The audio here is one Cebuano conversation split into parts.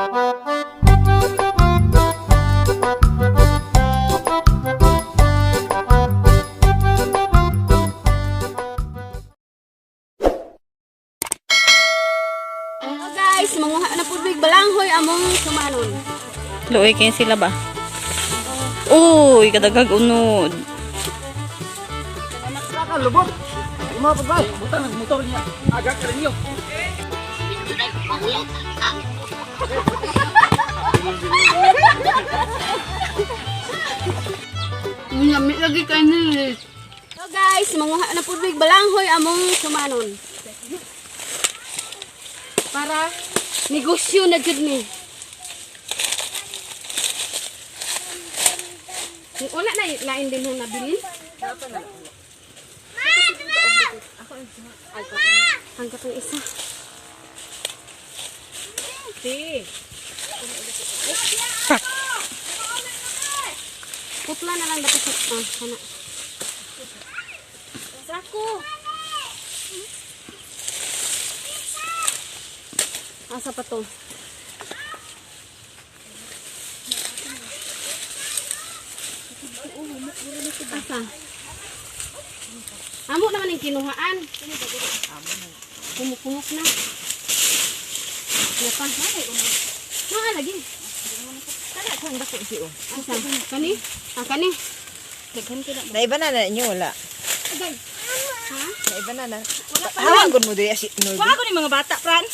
Oh guys, manguha na pud mig balanghoy among sumanon. Luoy kayo sila ba? Uy, kadagag unod. Lubot. Lima pa ba? Butang ang motor niya. Aga ka ninyo. Lami lagi kay ni. So guys, manguha na pud mig balanghoy among sumanon. Para negosyo na jud ni. Wala na lain din ho nabilin. Ang katong isa. Putla na lang dapat sa kana. Sako. Asa pa to? Asa? Amo naman ang kinuhaan. Kumuk-kumuk na. Ano pa? Naa lagi. Asa? Kani? Ah, kani? Naiba na na inyo wala. Ha? Naiba na na. Hawagon mo diri si Norby. Kuha ni mga bata, Fran.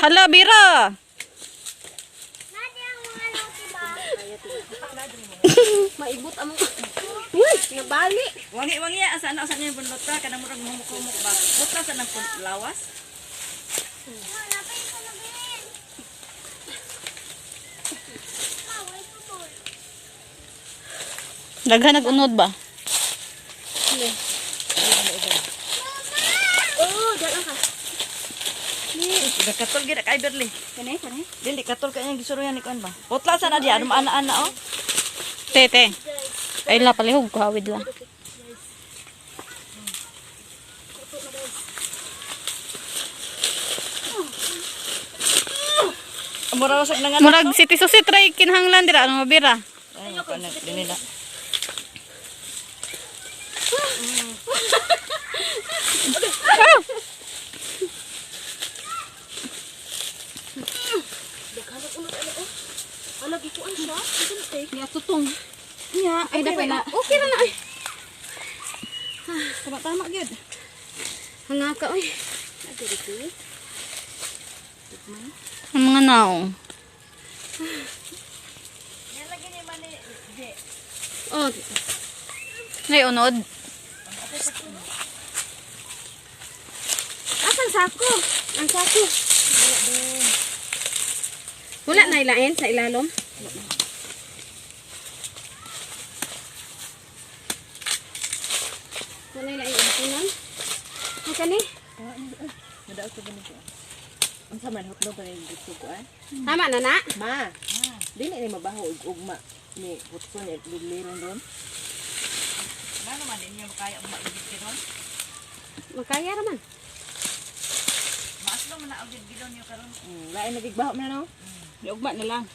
Hala, Bira! Maibot among. Uy, nabali. Wangi-wangi, asa na asa niya yung bunlota? Kanang murag humuk-humuk ba? Buta sa nang lawas? Daghan nag-unod ba? Oh, dala ka. Katol gid kay Berli. Kani, kani. Dili katol kay iyang gisuruyan ni kuan ba? Putla sa na di ano ana-ana oh. Te te. Ay la palihog ko hawid la. Mura sa nang Murag city susi try kinahanglan dira ano mabira. Ay, kuan dili na. Niya tutong. Niya, ay dapat na. Okay ra na ay. Tama tama gyud. Hanga ka oy. Ang mga naong. Oh, Nay unod. asan sako? Ang sako. Wala na ilain sa ilalom. Wala na ilain ang Ang kani? Unsa man hotdog kay gusto ko ah. Tama na na. Ma. Dili ni mabaho og ugma ni putso ni liron ron. Ngano man ninyo makaya og maigid gidon? Makaya raman. Maaslo man na og gidon niyo karon. Lain na gigbaho man no. Ugma na lang.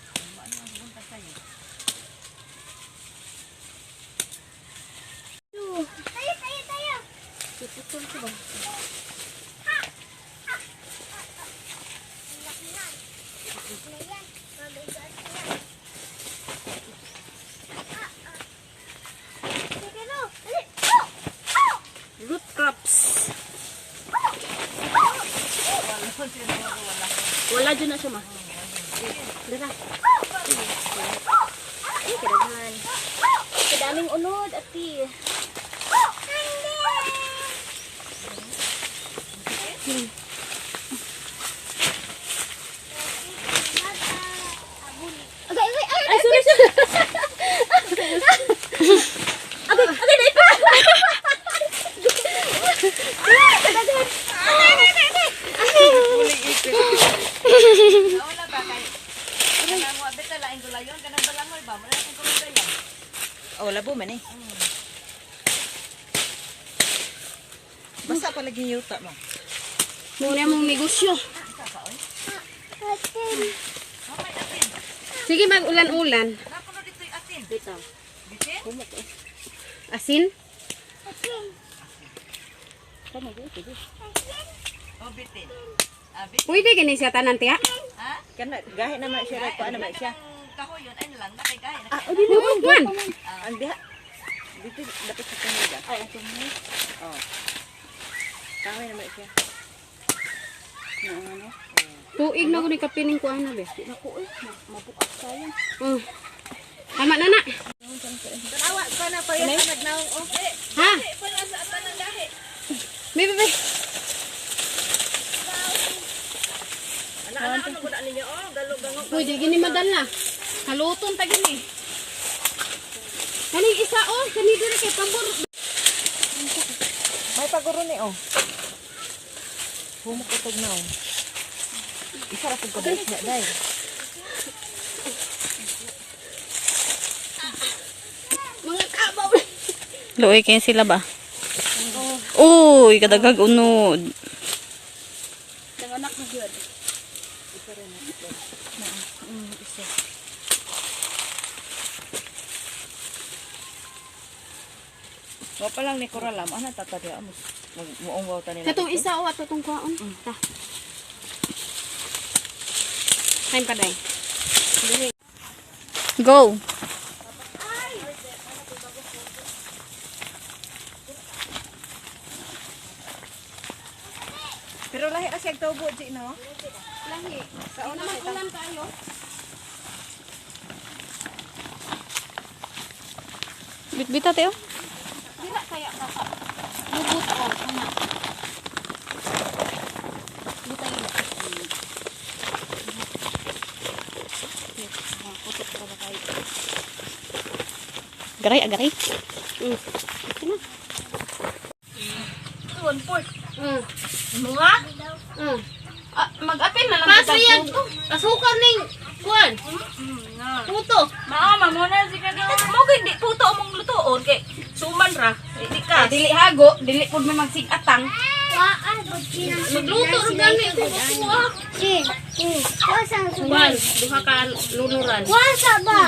Root crops. Wala dyan na siya ma. Dara. Ay, kadaghan. Kadaming unod, ati. Agay, agay, agay! Ay, sorry, sorry. Agay, agay, dai pa! Wala ba kay kanang wa beta laing gulayon kanang balangoy ba? Mura akong kumigay. Oh, labo man eh. Basta pa lagi yuta mo. Muna mong negosyo. Sige, mag-ulan-ulan. Asin? Pwede gani siya tanan tiya? Kana gahi naman siya ra kuan naman siya. Kahoy yun, ay lang, nakay gahi. Lubog man. Ang diha dito dapat sa kanila. Ay ato mo. Oh. Kahoy naman siya. Tuig na ko ni kapining kuan na be. Naku eh, mabuak sayang. Tama na na. Tanawa pa na pa yan nagnaong oh. Ha? Be, be, be. Ana ano ko na ninyo oh, galo gangog. Pwede gini madala. Haluton ta gini. Kaning isa oh, kani diri kay pambor. May paguro ni oh. Humok utog na oh. Isa ra pud ka buok na day. Mga kabaw. Luoy kayo sila ba? Uy, kadagag unod. Nanganak na gyud. Wa pa lang ni Coral am, ana tatadya mo. Muungwaw ta nila. Katong isa oh, ato tong kuhaon. Ta. Time pa day. Go. Pero lahi ra siya tubo di no. Lahi. Sa una naman ulan tayo. Bitbita tayo. Dira kaya ka ka. Lubot ko ana. Butay. Garay, agaray. Ito na. 1/4. Mga? Ah, mag-apil na lang. Kaso yan, asukar ning kuan. Puto. Mao mamuna si kagawa. Mo kay di puto among lutuon kay suman ra. Di ka. Dili hago, dili pud may magsigatang. Magluto ra gani ko kuha. Kuan, duha ka lunuran.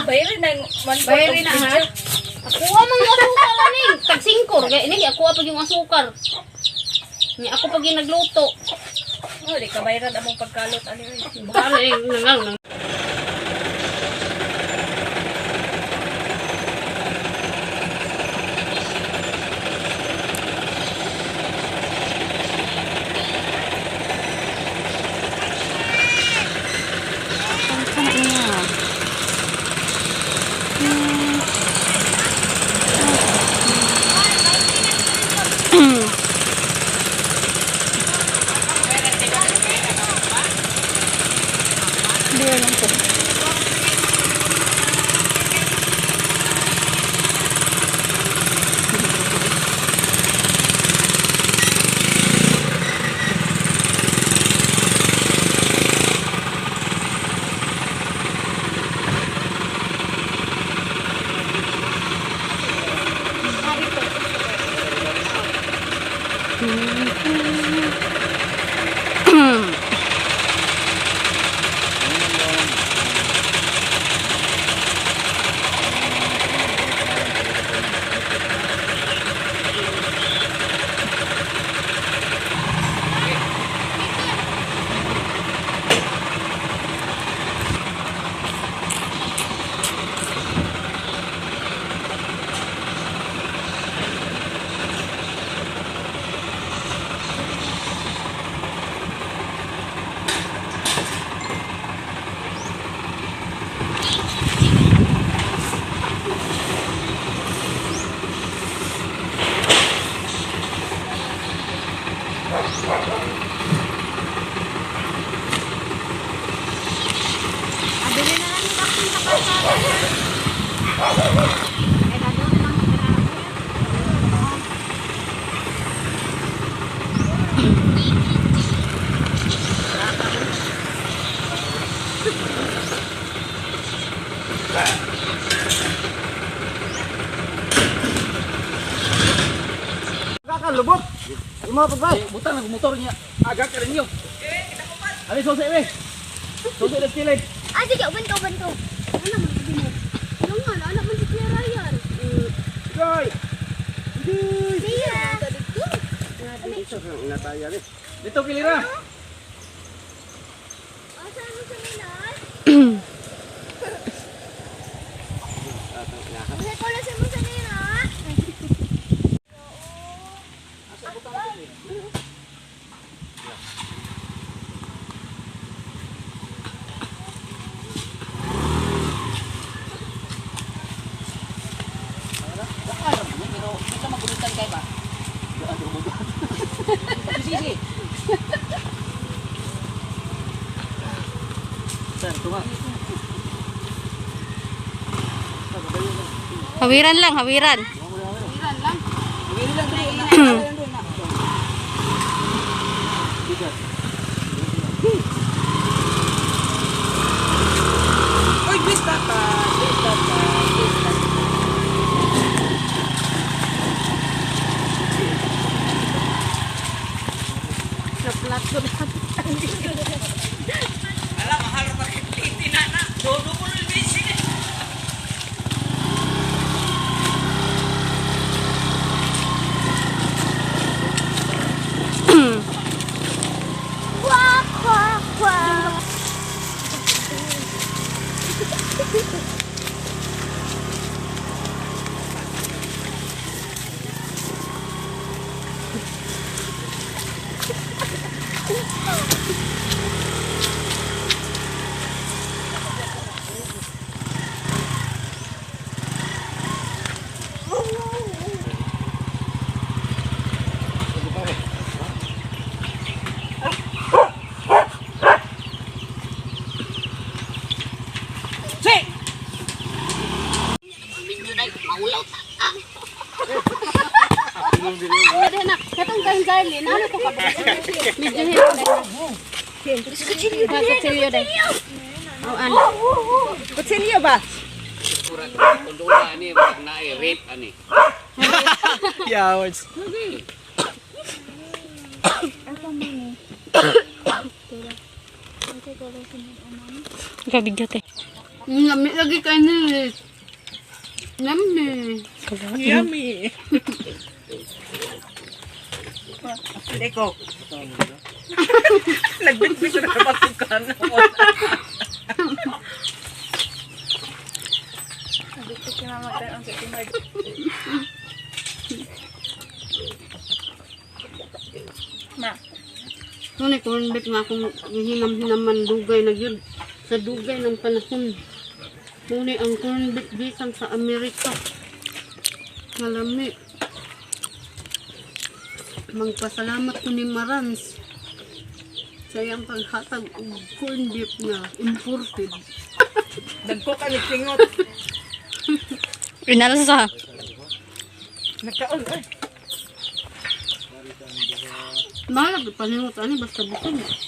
Bayri nang 1/4. Bayri na ha. Kuha man asukar ani. Tag 5 gay ini ako pag yung asukar. Ni ako pag yung nagluto. Oh, di ka bayran among pagkalot ani oy. Baka eh, nangang Sana niya. Hindi alam ko. Kakalubot. Imo pag bay. Butang nag motor niya. Aga ka ninyo. Ali susi we. Susi na kilid. Ah, sige, uban ko, uban ko. Ano man sabi mo? Ano nga, anak man si Kuya Ryan. Goy. Siya. Dito kilira. Asa mo sa nila? Asa ko lang sa mo sa nila? Pero bisa magulutan kay ba? Sige, sige. Sir, tunga. Hawiran lang, hawiran. Hawiran lang. Wili lang dili na. Wili lang na. Uy, bista ka. Bista ka. Bista ka. Kwa, kwa, kwa. Pwede na. Katong kahin garli, ano ko ka ba? Medyo hirap na. Kutsilyo Kutsilyo dahil. Oh, ano? Kutsilyo ba? Kundura ani wag na rape ani. Yeah, words. Kabigat eh. Lami lagi kay ni. Lami. Yummy. Leko. Nagbitbit na pasukan. Ngunit kung bet nga akong hinam-hinaman dugay na yun. Sa dugay ng panahon. Ngunit ang corn beef gikan sa Amerika. Malami. Magpasalamat ko ni Marans sa iyang paghatag og corn beef na imported. Dagko ka nagsingot. Inalsa. Nagkaon ay. Malag paningot ani basta bukod.